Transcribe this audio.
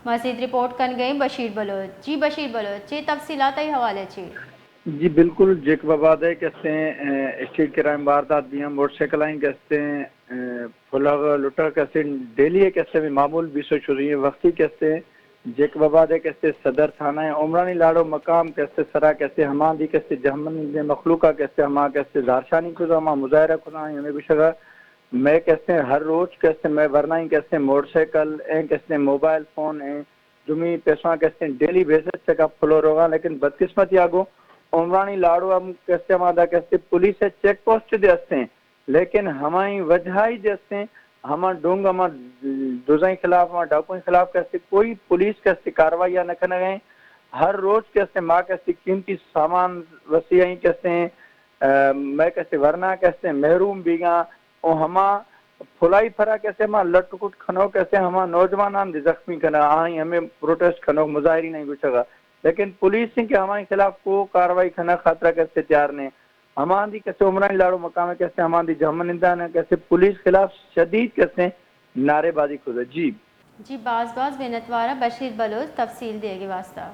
مزید رپورٹ کنگئیں بشیر بلوچ۔ جی بشیر بلوچ، چے تفصیلات ء حوالے چے؟ جی بالکل، جیکب آباد ء کہ استیں، اے، اسٹریٹ کرائم واردات بیاں، موٹر سائیکل آئیں کہ استیں، اے، پھلگ لٹگ کہ استیں، ڈیلی ء کہ استیں معمول بیسو چوری ہیں، وقتی کہ استیں، جیکب آباد ء کہ استیں صدر تھانہ ء عمرانی لاڑو مقام کہ استیں سرا کہ استیں ہماں دی کہ استیں جہمن مخلوق ء کہ استیں ہما کہ استیں زارشانی کھدا ہما مظاہرہ کھدا ہیں، ہمیں گوشگا مئے کہ استیں ہر روچ کہ استیں مئے ورنائیں کہ استیں موٹر سائیکل ایں کہ استیں موبائل فون ایں، دومی پیسواں کہ استیں ڈیلی بیسس چکا پھلو روگاں، لیکن بدقسمتی آ گوں عمرانی لاڑو ہم کہ استیں ہما دا کہ استیں پولیس ء چیک پوسٹ دے استیں، لیکن ہمائی وجہائی دے استیں، ہما ڈونگ ہما دزائیں خلاف، ہما ڈاکوئیں خلاف کہ استیں کوئی پولیس کہ استیں کاروائی نہ کنگیں۔ ہر روچ کہ استیں ما کہ استیں قیمتی سامان وسیعیں کہ استیں، اے، مئے کہ استیں ورنا کہ استیں محروم بیگاں، و ہما پھلائی پھرا کہ استیں ہما لٹ کٹ کھنو کہ استیں ہما نوجوانان دی زخمی کھنا، آہی ہمیں پروٹیسٹ کھنو مظاہرین ء گوشگا، لیکن پولیس انت کہ ہمائی خلاف کو کاروائی کھنا خاطرہ کہ استیں تیار نے۔ ہمان دی کہ استیں عمرانی لاڑو مقام کہ استیں ہمان دی جہمن نندان کہ استیں پولیس خلاف شدید کہ استیں نعرے بازی کھدا۔ جی۔ جی باز باز منتوارا بشیر بلوچ تفصیل دیگے واسطہ۔